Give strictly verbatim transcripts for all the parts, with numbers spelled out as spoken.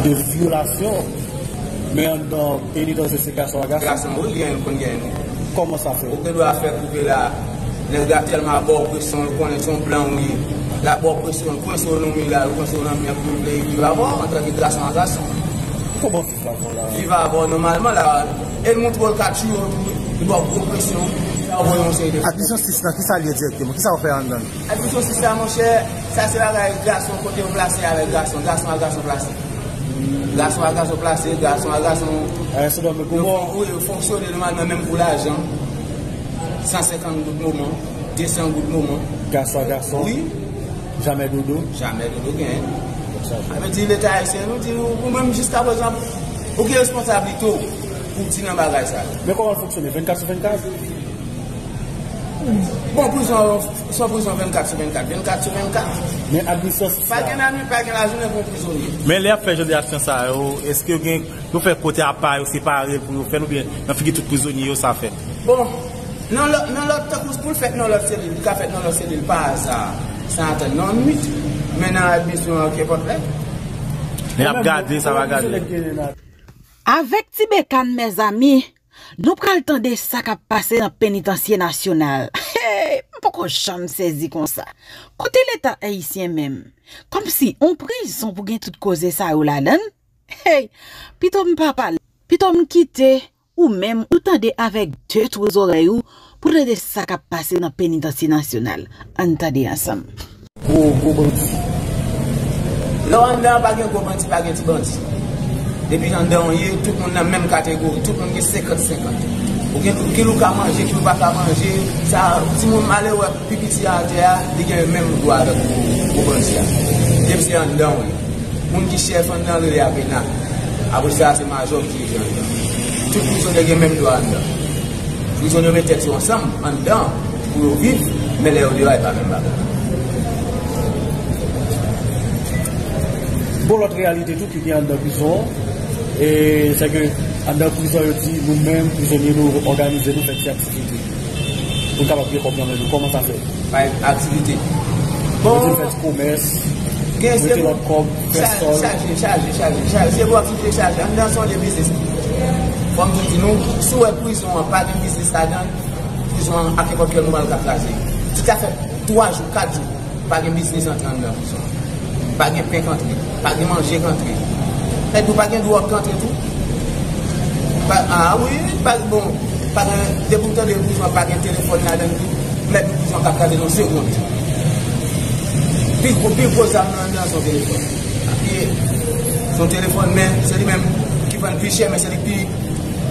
De vyolasyon. Men anndan penitansye se gason a gason. Gason, wi, gen, konn gen. Kòman sa fèt? Ou gen dwa fè koupe la. Nèg la tèlman ap ba w presyon, l konnen se yon blan ou ye. L ap ba w presyon, l kwense w nan mi la, l kwense w nan mi an pou l vle viv avè w antanke gason a gason. Kòman viv avè w la? Viv avè w nòmalman la. E l montre w l ka tiye w tou, li ba w gwo presyon, li ba w yon seri de. Admisyon sis lan, kisa l ye dirèkteman? Kisa w fè anndan l? Admisyon sis la, monchè, sa se bagay gason, kote yo plase avèk gason, gason a gason plase. Gason a gason plase, gason a gason. Yo fon-, wi, yo fonksyone nòmalman menm pou lajan. San senkant goud moman, de san goud moman. Gason a gason? Wi. Jamè dodo? Jamè dodo gen. Sa vle di Leta ayisyen, nou di ou, ou menm jiskaprezan, ou gen responsablite w pou w di nan bagay sa yo. Men kòman l fonksyone? Vennkat sou vennkat? Bon, prizon, se yon prizon vennkat sou vennkat, vennkat sou vennkat. Men admisyon sis la. Pa gen lannwit, pa gen lajounen pou yon prizonye. Men lè y ap fè jan de aksyon sa yo, èske yo gen, yo fè kote apa yo separe l pou yo fè l oubyen nan figi tout prizonye yo sa fèt? Bon, nan lòt, nan lòt, tankou pou l fèt nan lòt selil, li ka fèt nan lòt selil pa aza, san atann nan nwit, men nan admisyon an kenpòt lè. Lè y ap gade, sa va gade. Avèk Ti Bekàn, mezanmi, nou pral tande sa k ap pase nan penitansye nasyonal. Hey, m poko janm sezi konsa. Kote Leta ayisyen menm? Kòmsi yon prizon pou gen tout koze sa yo ladan l? Hey, pito m pa pale. Pito m kite ou menm ou tande avèk de twou zòrèy ou pou tande sa k ap pase nan penitansye nasyonal. Ann tande ansanm. Gwo, gwo bandi. Lè w anndan an, pa gen gwo bandi, pa gen ti bandi. Depi anndan w ye, tout moun nan menm kategori, tout moun gen senkant senkant. Ou gen, ki l ou ka manje, ki l ou pa ka manje, sa, timoun malere pi piti a atè a, li gen menm dwa avèk gwo, gwo bandi a. Depi se anndan w ye. Moun ki chèf anndan rele Apena. Apre sa, se majò ki dirijan anndan. Tout prizonye gen menm dwa anndan. Prizonye yo met tèt yo ansanm anndan pou yo viv, men lè yo deyò, e pa menm bagay. Bon, lòt reyalite tou ki gen anndan prizon, e se ke anndan prizon yo di nou menm prizonye nou òganize nou fè ti aktivite pou n kapab gen kòb nan men nou. Kòman sa fèt? Bay aktivite. Bon, mete fè ti komès, gen mete lòt kòb, fè sòl. Chaje, chaje, chaje, chaje. Se gwo aktivite chaje. Anndan se yon lye biznis. Fò m tou di nou, si w wè prizon an pa gen biznis ladan l, prizon an a kenpòt kèl moman l ka kraze. Si sa fè twa jou, kat jou, pa gen biznis antre anndan prizon an. Pa gen pen k antre, pa gen manje k antre. Epi pa gen dwòg k antre tou. Pa, a wi, pa, bon, pa gen, depi w tande prizon an pa gen telefòn ladan l tou, mèt prizon an ka kraze nan segond. Pi gwo, pi gwo zam nan anndan se yon telefòn. Pi, se yon telefòn, men se li menm ki vann pi chè, men se li pi,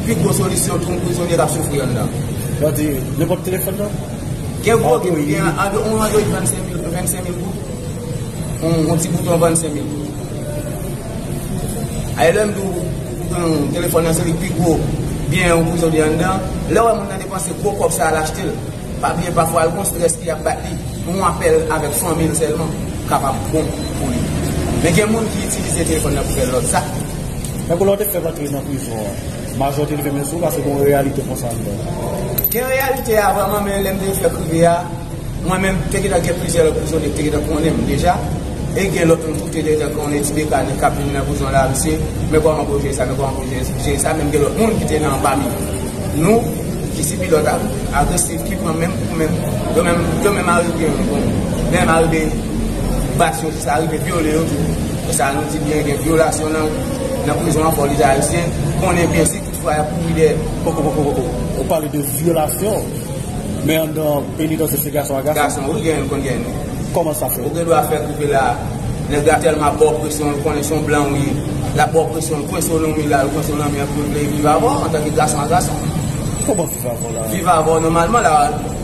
pi gwo solisyon pou yon prizonye k ap soufri anndan. Yo di, nenpòt telefòn nan? Gen gwo ki gen Android, yon Android vennsenk mil, vennsenk mil goud. Yon, yon ti bouton vennsenk mil goud. Aye lè m di w, yon telefòn nan se li pi gwo byen yon prizonye anndan. Lè w wè moun nan depanse gwo kòb sa a, l achte l. Pa bliye, pafwa, l gon strès ki ap bat li. Yon apèl avèk fanmi l sèlman kapab bon pou li. Men gen moun ki itilize telefòn nan pou fè lòt zak. Tankou lè w te fèk antre nan prizon an, majò te leve men sou ou paske gon reyalite konsa anndan. Gen reyalite a vrèman, men lè m te fèk rive a, mwen menm, te gentan gen plizyè lòt prizonye ki te gentan konnen m deja. E gen lòt moun tou ki te gentan konnen Ti Bekàn k ap vin nan prizon la, misye, men kòman pou yo jere sa, men kòman pou yo jere sa, menm gen lòt moun ki te nan pami nou, ki si pilòt a-, agresif, ki pran menm kou menm, yo menm, yo menm arive, bon, menm arive bat yo, sa rive vyole yo tou. E sa nou di byen, gen vyolasyon nan, nan prizon an, fò Leta ayisyen konnen byen si toutfwa y ap kouri dèyè. Poko, poko, poko. Ou pale de vyolasyon, men anndan penitansye se gason a gason? Gason, wi, gen, konn gen. Kòman sa fèt? Ou gen dwa fè koupe la. Nèg la tèlman ap ba w presyon, l konnen se yon blan ou ye. L ap ba w presyon, l kwense w nan mi la, l kwense w nan mi an pou l vle viv avè w antanke gason a gason. Kòman viv avè w la? Viv avè w nòmalman la.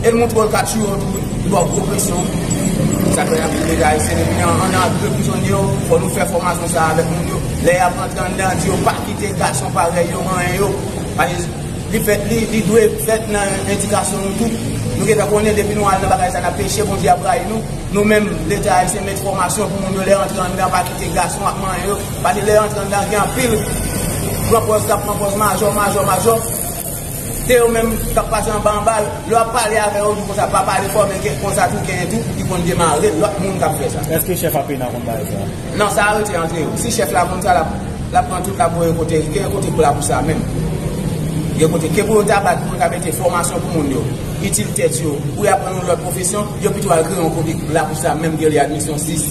E l montre w l ka tiye w tou, li ba w gwo presyon. Sa fè n ap di Leta ayisyen, depi n an, an, an, de prizonye yo, fò nou fè fòmasyon sa a avèk moun yo. Lè y ap rantre anndan, di yo pa kite gason parèy yo manyen yo. Paske li fèt, li, li dwe fèt nan endikasyon nou tout. Nou gentan konnen depi nou al nan bagay sa, n ap peche, Bondye ap rayi nou. Nou menm, Leta ayisyen met fòmasyon pou moun yo, lè yo antre anndan, pa kite gason ap manyen yo. Paske lè yo antre anndan, gen anpil pran pòz k ap pran pòz majò, majò, majò. Se yo menm k ap pase anba anba l. Lè w ap pale avè yo, di konsa, pa pale fò, men gen konsa tou, genyen tou ki konn demare lòt moun k ap fè sa. Èske chèf Apena konn bagay sa? Non, sa rete antre yo. Si chèf la konn sa, l ap, l ap pran tout, l ap voye kote, gen kote pou l ap pou sa menm. Gen kote ke pou yo ta bat, pou yo ta mete fòmasyon pou moun yo, itil tèt yo, pou y aprann yon lòt pwofesyon, yo pito al kreye yon kote la pou sa menm ke li admisyon sis.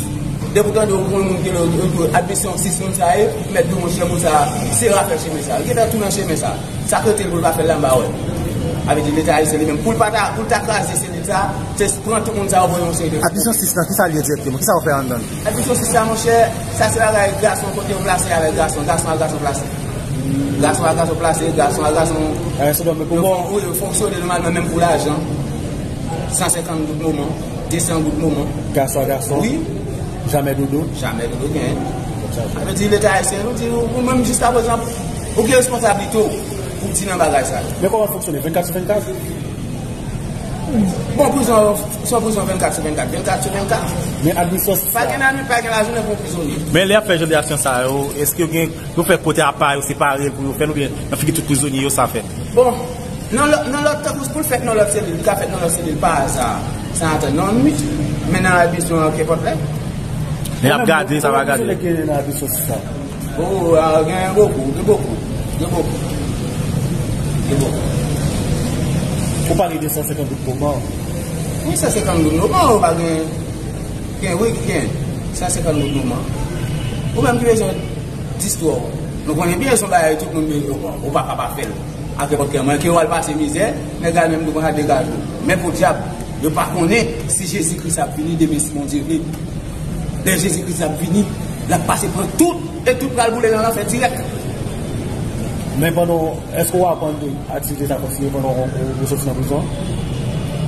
Depi w tande yon moun ke li admisyon sis moun sa ye, mèt di w monchè moun sa se rafè chemen sa. Li gentan tou nan chemen sa. Sa k rete l pou l pa fè l la m pa wè. Sa vle di Leta ayisyen li menm pou l pa ta, pou l ta kraze selil sa, se pran tout moun sa yo voye yon seri de. Admisyon sis lan, kisa l ye dirèkteman? Kisa yo fè anndan l? Admisyon sis la monchè, sa se bagay gason kote yo plase avèk gason, gason ak gason plase. Gason ak gason plase, gason ak gason. Yo fon- wi, yo fonksyone nòmalman menm pou lajan. San senkant goud moman, de san goud moman. Gason ak gason? Wi. Jamè dodo? Jamè dodo gen. Sa vle di Leta ayisyen, nou di ou menm jiska prezan, ou gen responsablite w pou di nan bagay sa yo. Men kòman l fonksyone? Vennkat sou vennkat? Bon, prizon, se yon prizon vennkat sou vennkat, vennkat sou vennkat. Men admisyon sis la. Pa gen lannwit, pa gen lajounen pou yon prizonye. Men lè y ap fè jan de aksyon sa yo, èske yo gen, yo fè kote apa yo separe l pou yo fè l oubyen nan figi tout prizonye yo sa fèt? Bon, nan lòt, nan lòt, tankou pou l fèt nan lòt selil, li ka fèt nan lòt selil pa aza, san atann nan nwit, men nan admisyon an kenpòt lè. Men y ap gade, sa va gade. Konbyen prizonye ki nan admisyon sis la? Oh, ah, gen bokou, gen bokou, gen bokou. Gen bokou. Ou pale de san senkant goud moman. Wi, san senkant goud moman, ou pa gen, gen, wi, gen san senkant goud moman. Ou menm ki bezwen distwè w. Nou konnen byen se yon bagay tout moun bezwen, ou pa ka pa fè l. Ak nenpòt kè mwen, ke w al pase mizè, nèg la menm tou konsa degaje w. Men podyab, yo pa konnen si Jezi Kris ap vini demen si Bondye vle. Lè Jezi Kris ap vini, l ap pase pran tout, e tout pral boule nan lanfè dirèk. Men pandan, èske w aprann de aktivite sa kontinye pandan w, w, w soti nan prizon?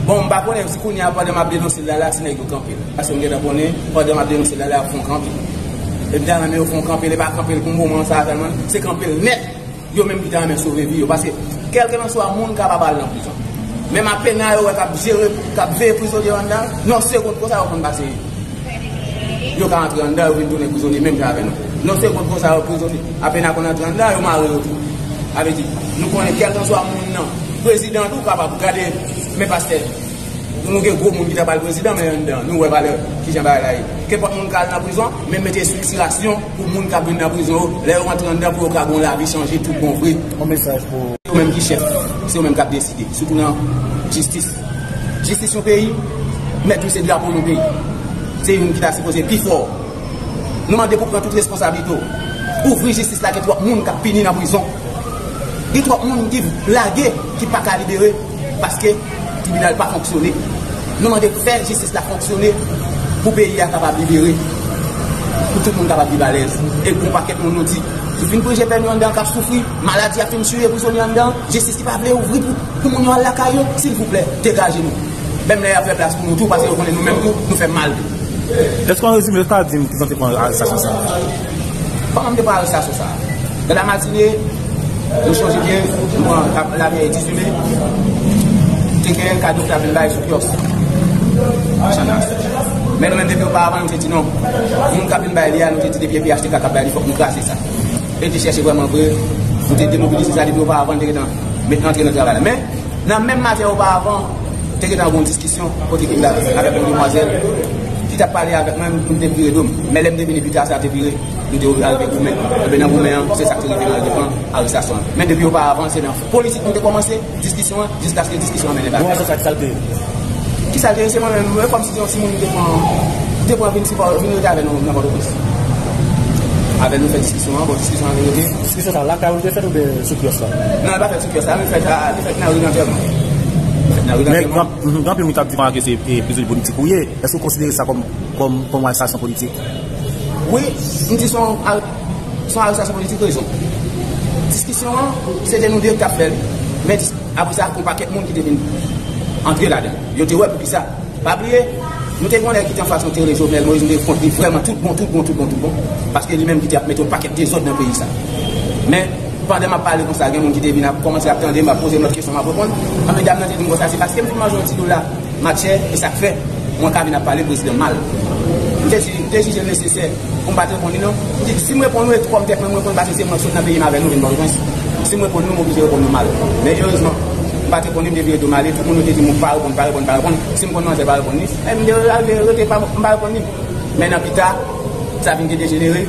Bon, m pa konnen si kounye a pandan m ap denonse l la, la, si nèg yo kanpe l. Paske m gentan konnen, pandan m ap denonse l la, la, y ap fè yon kanpe. E m ta renmen yo fè yon kanpe l, e pa kanpe l pou moman sa a sèlman, se kanpe l nèt. Yo menm ki ta renmen sove vi yo. Paske, kèlkelanswa moun kapab al nan prizon. Menm apena yo wè k ap jere, k ap veye prizonye yo anndan, nan segonn konsa yo konn pase. Yo ka antre anndan, yo vin tounen prizonye menm jan avè nou. Nan segonn konsa yo prizonye. Apena konn antre anndan, yo mare yo tou. Sa vle di, nou konnen kèlkanswa moun nan, prezidan tou kapab gade, men pastè. Nou gen gwo moun ki ta pral prezidan, men anndan, nou wè valè kijan bagay la ye. Kenpòt moun ka al nan prizon, men mete estriktirasyon pou moun k ap vin nan prizon yo, lè yo antre anndan, pou yo ka gen yon lavi chanje tout bon vre. Yon mesaj pou. Se yo menm ki chèf, se yo menm k ap deside, sitou nan jistis. Jistis yon peyi, mèt yo se drapo yon peyi. Se youn ki ta sipoze pi fò. Nou mande pou pran tout responsablite w. Ouvri jistis la, gen twòp moun k ap pini nan prizon. Gen twòp moun ki lage, ki pa ka libere, paske tribinal pa fonksyone. Nou mande fè jistis la fonksyone pou peyi a kapab libere, pou tout moun kapab viv alèz. E pou yon pakèt moun nou di, yo fin prije pèn yo anndan k ap soufri, maladi a fin tiye prizonye anndan, jistis li pa vle ouvri pou, pou moun yo al lakay yo, silvouplè, degaje nou. Menm lè y ap fè plas pou nou tou, paske yo konnen nou menm tou, nou fè mal tou. Èske an rezime, ou ta di m kizan te pran arestasyon sa a? Kòman m te pran arestasyon sa a? Nan la matine, nou chonje byen, nou pran lavèy dizuit me, te gen kado ki ta vin bay sou kyòs Channas. Men nou menm depi oparavan, nou te di non. Moun k ap vin bay li a, nou te di depi e P H T K k ap bay li, fòk nou kraze sa. E te chèche vrèman vre, nou te demobilize sa depi oparavan, nou te gentan met antre nan travay la. Men, nan menm maten oparavan, te gentan gen yon diskisyon kote ke m t avèk yon demwazèl ki t ap pale avèk mwen, m te vire do m. Men lè m te vini pita, sa te vire, nou te arive goumen. Enben, nan goumen an, se sa k te rive n al te pran arestasyon an. Men depi oparavan, se nan politik nou te kòmanse, diskisyon an, jiskaske diskisyon an mennen bagay. Bon, se sa, ki sa l te ye? Ki sa l te ye? Se mwen menm, mwen kòmsi se yon timoun m te pran, m te pran vin sipò, vin rete avè nou nan Pòtoprens. Avè nou fè diskisyon an, bon, diskisyon an vin rete. Diskisyon sa lakay ou l te fèt oubyen sou kyòs la? Non, li pa fèt sou kyòs la, li fèt a, li fèt nan ri Lantèman. Li fèt nan ri Lantèman. Men gen anpil moun k ap di konsa ke se, e, prizonye politik ou ye. Èske ou konsidere sa kòm, kòm, kòm arestasyon politik? Wi, m di se yon ar-, se yon arestasyon politik rezon. Diskisyon an, se te nou de k t ap fè l. Men dis-, apre sa, gen yon pakèt moun ki te vin antre ladan l. Yo te wè poukisa. Pa bliye, nou te gen yon nèg ki te anfas nou, te rele Jovenel Moïse, nou te kont li vrèman tout bon, tout bon, tout bon, tout bon. Paske li menm ki te ap mete yon pakèt dezòd nan peyi sa. Men, pandan m ap pale konsa, gen moun ki te vin ap kòmanse ap tande m, ap poze m lòt kesyon, m ap reponn. Anben, dam nan te di m konsa, se paske m fin manje yon ti dola, matchè, e sa k fè mwen ka vin ap pale prezidan mal. M te di, m te jije l nesesè pou m pa t reponn li non. M te di, si m reponn ou, e twò m tèt mwen, m reponn, paske se mwen k sot nan peyi m avè nou vin Pòtoprens. Si m reponn nou, m oblije reponn nou mal. Men erezman, Pa te konn li, m te vire do m ale, tout moun yo te di m ou pa reponn, pa reponn, pa reponn. Si m konn manzè pa reponn li, e m te rive rete pa, m pa reponn li. Men nan pita, sa vin te dejenere.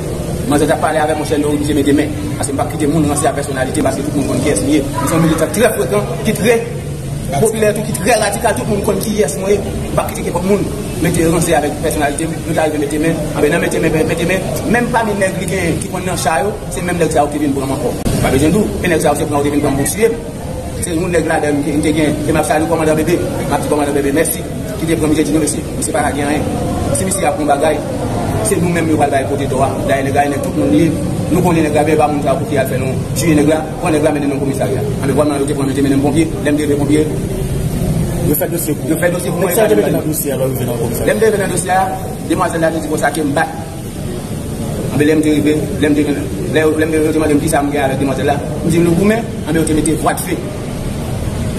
Manzè t ap pale avè m, monchè, nou oblije mete men. Paske m p ap kite moun ranse ak pèsonalite m, paske tout moun konn kiyès m ye. M se yon militan trè frekan, ki trè popilè tou, ki trè radikal, tout moun konn kiyès mwen ye. M p ap kite kenpòt moun mete ranse avèk pèsonalite m. Nou ta rive mete men, anben nan mete men, mete men, menm pami nèg li genyen ki konn nan cha yo, se menm nèg sa yo ki te vin pran m ankò. Pa bezwen di w, e nèg sa yo se pran yo te vin pran m pou tiye m. Se yon nèg ladan m te gen, e m ap salye kòmandan Bebe, m ap di kòmandan Bebe mèsi, ki te pran misye, di nou mesye, misye pa ka gen anyen. Si misye ap yon bagay, se nou menm yo pral bay pote tò a. Dayè nèg la, e nèg tout moun li ye. Nou konnen nèg la, men e pa moun sa yo pou ki al fè nou tiye nèg la, pran nèg la, mennen nan komisarya. Anben vwala yo te pran m, yo te mennen m Ponpye, lè m te rive Ponpye, yo fè dosye pou mwen. Yo fè dosye pou mwen, yo pa di m anyen. Dosye a lè w rive nan komisarya. Lè m te rive nan dosye a, demwazèl la te di konsa ke m bat. Anben lè m te rive, lè m te vin, lè, lè m te rive, yo te mande m kisa m gen avèk demwazèl la. M di m nou goumen, anben yo te mete vwa de fe.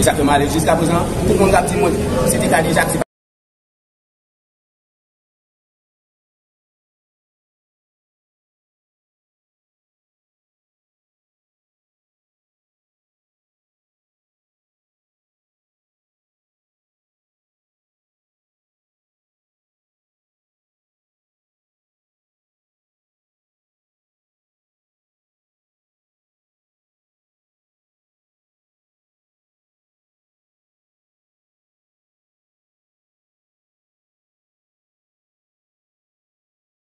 E sa fè m ale jiska prezan, tout moun k ap di mwen, se te Kadejak, se